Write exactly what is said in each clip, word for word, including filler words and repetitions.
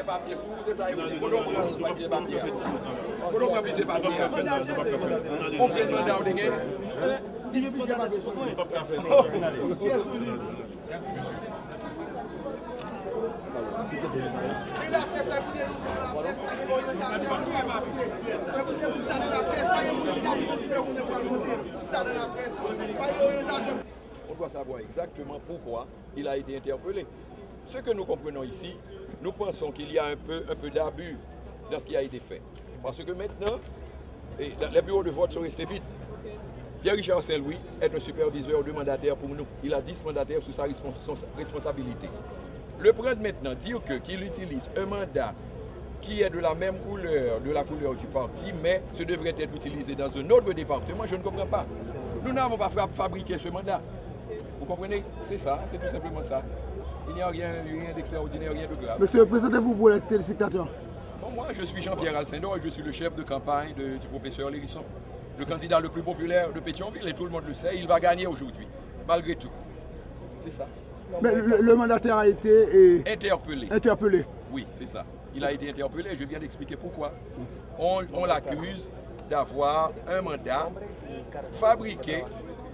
Papye sou ou, se sa yo di. Kote w pran papye, papye a? Kote w pran plizyè papye a? Konbyen manda w te gen? Dis manda sou ou. Laprès la pou denonse, laprès pa gen oryantatè. Sa pou di pou sa nan laprès, pa gen moun ki ta identifye kote pou al vote. Sa nan laprès, pa gen oryantatè. On doit savoir exactement pourquoi il a été interpellé. Ce que nous comprenons ici, nous pensons qu'il y a un peu, un peu d'abus dans ce qui a été fait. Parce que maintenant, et les bureaux de vote sont restés vides. Pierre Richard Saint-Louis est un superviseur de mandataires pour nous. Il a dix mandataires sous sa respons- son- responsabilité. Le prendre maintenant, dire que qu'il utilise un mandat qui est de la même couleur, de la couleur du parti, mais ce devrait être utilisé dans un autre département, je ne comprends pas. Nous n'avons pas fra- fabriqué ce mandat. Vous comprenez? C'est ça, c'est tout simplement ça. Il n'y a rien, rien d'extraordinaire, rien de grave. Monsieur, présentez-vous pour les téléspectateurs. Bon, moi, je suis Jean-Pierre Alcindor et je suis le chef de campagne de- du professeur Lérisson, le candidat le plus populaire de Pétion-Ville, et tout le monde le sait, il va gagner aujourd'hui, malgré tout. C'est ça. Mais le, le mandataire a été, euh, interpellé. Interpellé. Oui, c'est ça. Il a été interpellé, je viens d'expliquer pourquoi. On, on l'accuse d'avoir un mandat fabriqué,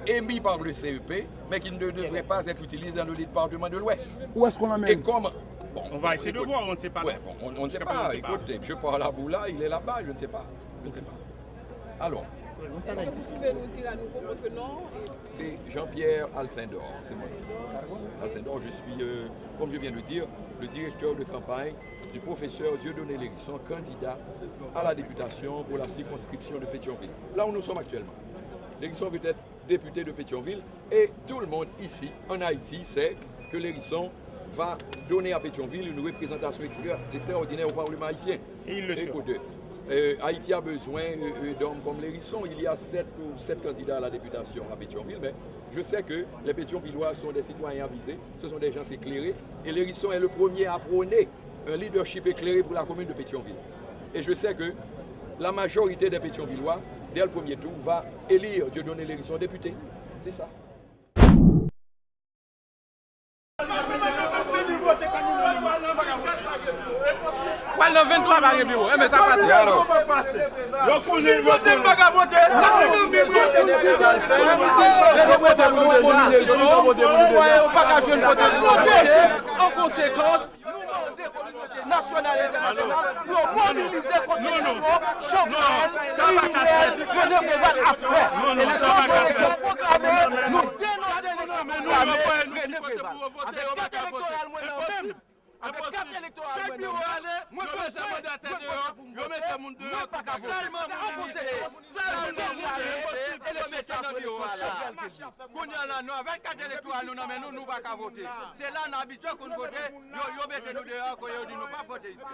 émis par le C E P, mais qui ne devrait pas être utilisé dans le département de l'Ouest. Où est-ce qu'on l'emmène? Et comment? Bon, on va essayer de voir, on ne sait pas. Ouais, bon, on, on ne sait pas. Écoutez, je parle à vous là, il est là-bas, je ne sais pas. Je ne sais pas. Alors. Est-ce que vous pouvez nous dire à nouveau votre nom et... C'est Jean-Pierre Alcindor, c'est mon nom. Alcindor, je suis, euh, comme je viens de dire, le directeur de campagne du professeur Dieudonné Lérisson, candidat à la députation pour la circonscription de Pétion-Ville, là où nous sommes actuellement. Lérisson veut être député de Pétion-Ville et tout le monde ici, en Haïti, sait que Lérisson va donner à Pétion-Ville une représentation extra- extraordinaire au Parlement haïtien. Et il le sera. Écoutez, euh, Haïti a besoin, euh, euh, d'hommes comme Lérisson. Il y a sept ou sept candidats à la députation à Pétion-Ville, mais je sais que les Pétion-Villois sont des citoyens avisés, ce sont des gens éclairés, et Lérisson est le premier à prôner un leadership éclairé pour la commune de Pétion-Ville. Et je sais que la majorité des Pétion-Villois, dès le premier tour, va élire Dieudonné Lérisson député. C'est ça. Pral nan venntwa pa gen biwo. Enben, sa pase. Yo konnen, yo konnen. Vote, m pa ka vote. Nan konnen, men mwen. Sitwayen yo pa ka jwenn kote pou vote. An konsekans, nou mande kominote nasyonal e entènasyonal pou yo mobilize kont eleksyon, chanpay, René Préval ap fè. Eleksyon se eleksyon pwograme, nou denonse eleksyon pwograme René Préval. Avèk kat elektoral mwen nan men m, avèk kat elektoral mwen nan men m, mwen bezwen, mwen pa ka pou m vote, mwen pa ka vote. An konsekans, sa nou te prale, eleksyon sa se eleksyon chanpay. Kounye a la, nou avèk kat elektoral nou nan men nou, nou pa ka vote. Se la n abitye konn vote, yo, yo mete nou deyò, akoz yo di nou p ap vote isit.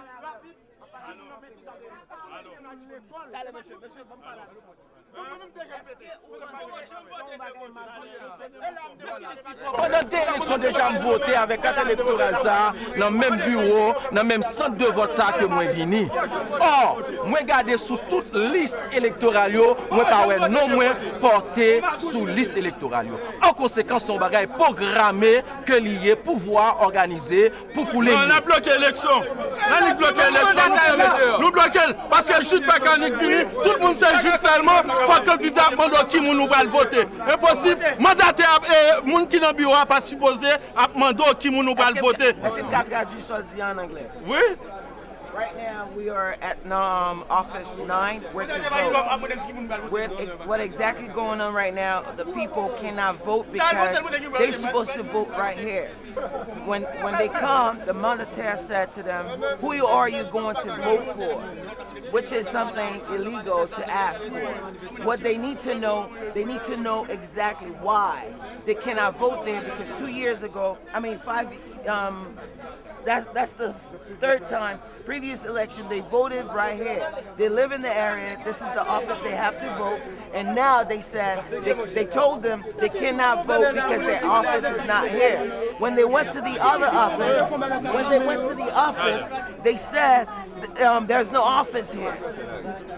Pandan de eleksyon deja, m vote avèk kat elektoral sa a nan menm biwo, nan menm sant de vòt sa a ke mwen vini. Ò, mwen gade sou tout lis elektoral yo, mwen pa wè non mwen pòte sou lis elektoral yo. An konsekans, se yon bagay pwograme ke li ye, pouvwa òganize pou, pou Leni. Non, n ap bloke eleksyon. N annik bloke eleksyon, nou fèmen, nou bloke l. Paske Jid pa ka annik vini, tout moun se Jid sèlman, fòk kandida ap mande w ki moun ou pral vote. Enposib, mandatè ap, e, moun ki nan biwo a pa sipoze ap mande w ki moun ou pral vote. Est-ce que tu as traduit ça dit en anglais? Oui. Right now, we are at, um, office nine, where to vote. Where, what exactly going on right now, the people cannot vote because they're supposed to vote right here. When, when they come, the mandataire said to them, "Who are you going to vote for?" Which is something illegal to ask for. What they need to know, they need to know exactly why they cannot vote there, because two years ago, I mean, five, um, that, that's the third time. Previous election, they voted right here. They live in the area. This is the office they have to vote. And now they said, they, they told them they cannot vote because their office is not here. When they went to the other office, when they went to the office, they said, um, "There's no office here."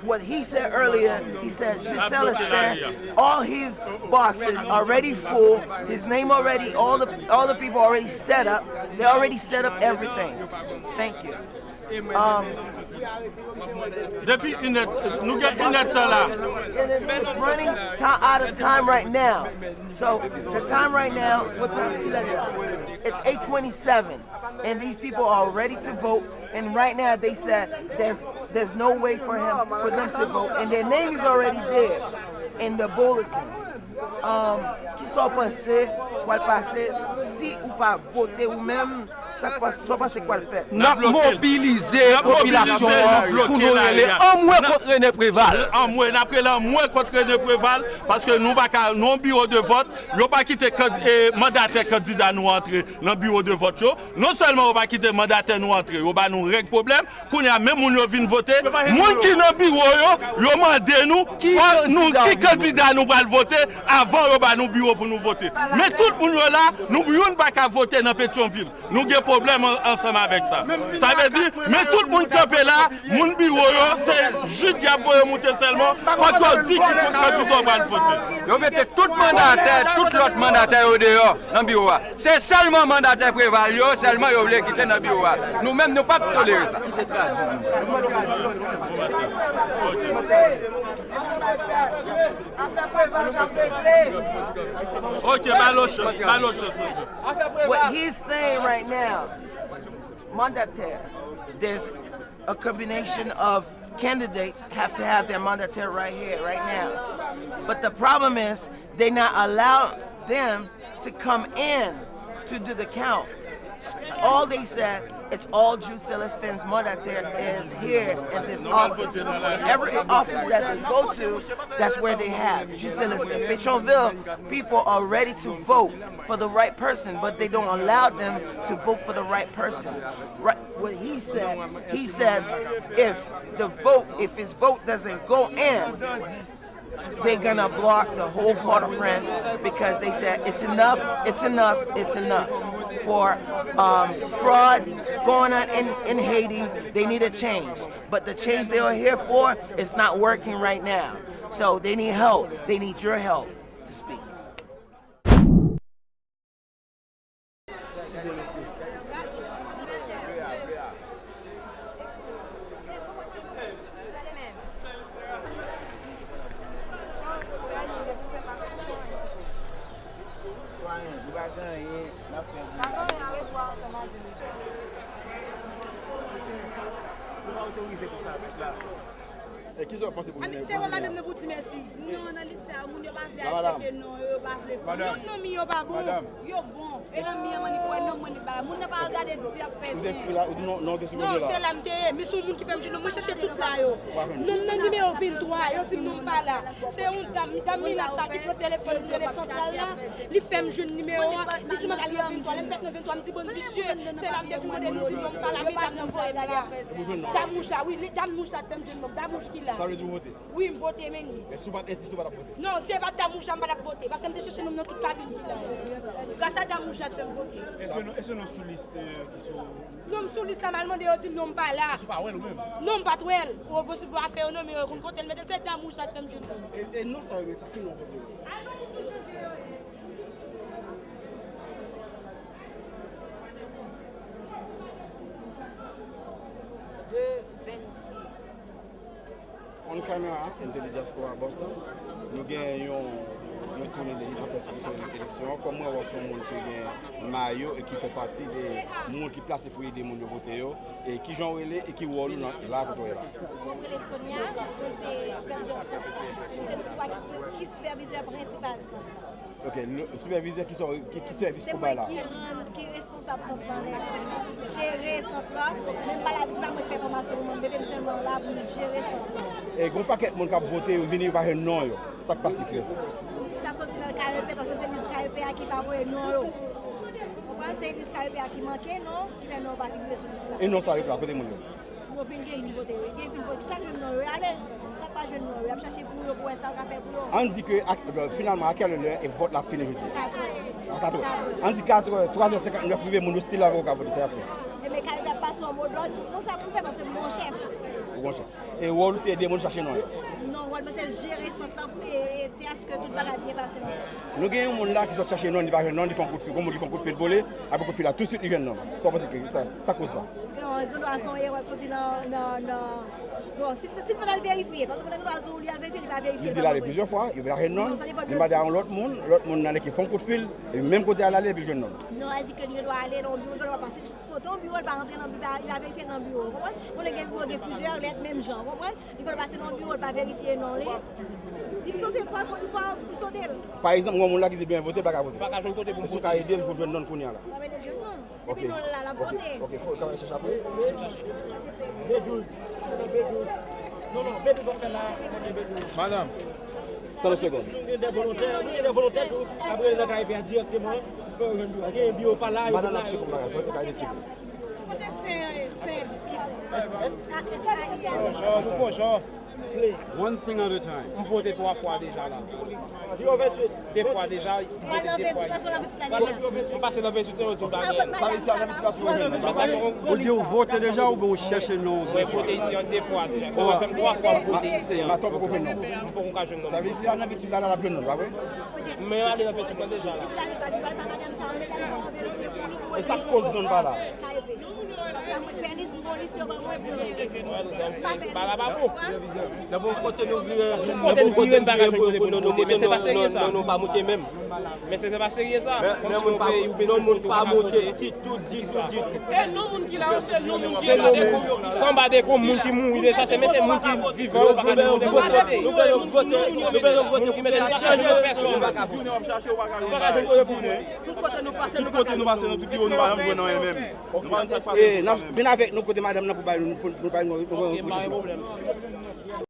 What he said earlier, he said, "Gisèle Esther, all his boxes already full, his name already, all the, all the people already set up, they already set up everything." Thank you. Um, Depi inèd, nou gen inèd tan la. And it's, it's running ti- out of time right now. So the time right now, what time is it? It's eight twenty-seven, and these people are ready to vote. And right now they said there's there's no way for him for them to vote, and their name is already there in the bulletin. Um, kisa w panse pral pase si ou pa vote ou menm? Sa k pa- sa w panse k pral fèt? N ap mobilize popilasyon an pou nou rele anmwe kont Rene Preval. Anmwe, n ap rele anmwe kont Rene Preval, paske nou pa ka, nou yon biwo de vòt, yo pa kite kandi- e, mandatè kandida nou antre nan biwo de vòt yo. Non sèlman yo pa kite mandatè nou antre, yo ba nou règ pwoblèm, kounye a menm moun yo vin vote, moun ki nan biwo yo, yo mande nou, fò nou ki kandida nou pral vote avan yo ba nou biwo pou nou vote. Men tout moun yo la, nou youn pa ka vote nan Petyonvil. Nou gen pwoblèm an- ansanm avèk sa. Sa vle di, men tout moun kanpe la, moun biwo yo, se jid y ap voye moute sèlman, fòk yo di ki kandida w pral vote. Yo mete tout mandatè, tout lòt mandatè yo deyò nan biwo a. Se sèlman mandatè Preval yo sèlman yo vle kite nan biwo a. Nou menm, nou p ap tolere sa. Ok, ba l yon chans, ba l yon chans, mesye. What he's saying right now, mandataire, there's a combination of candidates have to have their mandataire right here, right now. But the problem is, they not allow them to come in to do the count. All they said, it's all Jude Célestin's mandataire is here in this office. Every office that they go to, that's where they have Jude Célestin. Petyonvil people are ready to vote for the right person, but they don't allow them to vote for the right person. Right, what he said, he said if the vote, if his vote doesn't go in, they're gonna block the whole Port-au-Prince because they said it's enough, it's enough, it's enough for um, fraud going on in, in Haiti. They need a change. But the change they are here for, it's not working right now. So they need help. They need your help to speak. E kisa w panse pou jounen, pou jounen an? Se wè madanm nan pou di mèsi. Non, nan lis sa yo, moun yo pa vle al tcheke non yo, yo pa vle fè. Non, non, mi yo pa bon. Yo bon. E nan mi an, mwen ni pou wè non mwen ni bagay. Moun nan pa al gade ditou y ap fè zen. Ou te sipoze la, ou di non, non, ou te sipoze la. Non, se la m te ye. Mi se yon moun ki fè m jwenn non. Mwen chèche tout la yo. Non m nan nimewo venntwa, yo di m non m pa la. Se yon dam, dam minat sa ki pran telefòn li rele santral la. Li fè m jwenn nimewo an. Li di m al nan venntwa. Lè m fèk nan venntwa, m di bon visye. Se la m te fin mande li di non m pa la, men dam nan voye m la. Dam wouj la, wi, dam wouj sa t fè m jwenn non. Dam wouj ki la. Sa vle di ou vote? Wi, m vote, men ni. Men si w pa t ensiste, ou pa t ap vote? Non, si se pa t dam wouj la, m pa t ap vote. Paske m te chèche non m nan tout kabin ki la. Gras a dam wouj la t fè m vote. Èske non, èske non sou lis, euh, ki sou... Non, m sou lis la, m al mande yo di m non m pa la. Èske w pa wè l ou menm? Non, m pa t wè l. Ou posib afè yo non, men yo konn kote l mete l, se dam wouj sa t fè m jwenn non. E, e non sa yo, ki non w panse yo? A non, moun nou chanje yo ye. De vennsis. On camera, N T L Diaspora Boston. Nou gen yon, yon toune de afè sou kesyon eleksyon an. Kòm mwen wè w se yon moun ki gen mayo e ki fè pati de moun ki plase pou ede moun yo vote yo. E kijan w rele e ki wòl ou nan, la kote w ye la? Mwen rele Sonia, mwen se sipèvizè sant lan. Se nou twa ki sipè-, ki sipèvizè prensipal sant lan. Ok, le, sipèvizè ki sò-, ki, ki sèvis ou bay la? Se mwen ki rann, ki responsab sant lan nèt. Jere sant lan, men m pa la, se pa mwen ki fè fòmasyon pou moun bebe, m sèlman la pou m jere sant lan. E gon pakèt moun k ap vote, yo vini, yo pa jwenn non yo. Sa k pa sifre sa? Sa soti nan K E P, paske se lis K E P a ki pa voye non yo. Ou konprann? Se lis K E P a ki manke non, ki fè non yo pa figire sou lis la. E non sa yo la, kote moun yo? Yo vin gen vin vote, yo gen vin vote. Sa k jwenn non yo, y ale. Sa k pa jwenn non yo, y ap chache pou yo, pou wè sa yo ka fè pou yo. Ann di ke, ak, finalman, a kèl lè e vòt la ap fini jodi a? Katrè. A katrè. Katrè. Ann di katrè, twazè senkantnèf rive, moun yo still la poko ka vote, sa y ap fè? Ebyen, K E P ap pase yon modòd, nou sa pou fè, paske nou gon chèf. Ou gon chèf. E wòl ou se ede moun chache non yo? Non, Mwen se jere sant lan e, e ti aske tout bagay byen pase nan sant lan. Nou gen yon moun la ki sot chache nonm, li pa jwenn nonm, li fè yon kout fil. Gon moun ki fè yon kout fil pou li, apre kout fil la, tousuit li jwenn nonm. Sa w panse ki sa, sa koz sa? Paske yon, gen dwa se yon erè ki soti nan, nan, nan, bon, si, si l pa t al verifye, paske moun nan gen dwa di w li al verifye, li pa verifye. Li di l ale plizyè fwa, li pa jwenn nonm, li mande a yon lòt moun, lòt moun nan ki fè yon kout fil, epi menm kote al ale, epi l jwenn nonm. Non, a di ke li gen dwa ale nan yon biwo, li gen dwa pase, sote yon biwo, li pa rantre nan biwo, li pa verifye nan biwo, w konprann? Konnen gen biwo, gen plizyè lèt menm jan, w konprann? Li konn pase nan yon biwo, li pa verifye non li. Li sote l, pa, li pa, li sote l. Pa egzanp, gen yon moun la ki di l bezwen vote, l pa ka vote. Ou pa ka jwenn kote pou m vote. Èske w ka ede l pou l jwenn nonm kounye a la? L ap ede l jwenn nonm. Depi non l la, l ap vote. Ok, ok, fò l ka chache apre. B douz. Se nan B douz. Non, non, B douz w ap fè la, kote B douz. Madanm. Tann yon segond. Nou gen de volontè, nou gen de volontè tou, ap rele nan K E P a dirèkteman, pou fè yo jwenn biwo. Gen biwo pa la, yo vin la, yo. Madanm ap tcheke yon bagay, fò l ka ede tcheke. Kote sen an ye, sen? Bonjou, bonjou. One thing at a time. M vote twa fwa deja la. De fwa deja, m vote de fwa isi. M pase nan venntuit nan yo di m pa gen. Sa vle di a nan venntuit la tou ou jwenn nonm? Ou di ou vote deja oubyen ou chèche nonm? Mwen vote isi an de fwa deja. Sa fè m twa fwa m vote isi an. Maten w poko jwenn nonm? M poko ka jwenn nonm. Sa vle di a nan venntuit la, la, l ap jwenn nonm, pa vre? Men ale nan venntuit la deja la. E sa k koz nonm pa la? Paske mwen fè lis, m pran lis yo ban mwen pou mwen. Sa fè lis. Nan bon kote nou vire, nan bon kote nou vire pou, pou nou monte, men se pa serye sa. Non, non, pa monte menm. Men se pa serye sa. Kòmsi yon peyi ou bezwen monte, ou pa ka monte. Ditou, ditou, ditou. E non moun ki la yo, se non moun ki anba dekonm yo ki la. Anba dekonm, moun ki mouri deja, se men se moun ki vivan yo pa ka jwenn kote pou yo rete. Nou bezwen vote, nou bezwen vote pou pèsonn. Moun ki mete nan kay yo, pèsonn. Ou pa ka jwenn kote pou nou. Tout kote nou pase, nou pa ka jwenn. Tout kote nou pase, nou tout biwo, nou pa janm jwenn anyen menm. Nou pa konn sa k pase. Vin avèk nou kote madanm nan pou bay nou, pou, pou bay nou, nou, nou, nou, nou,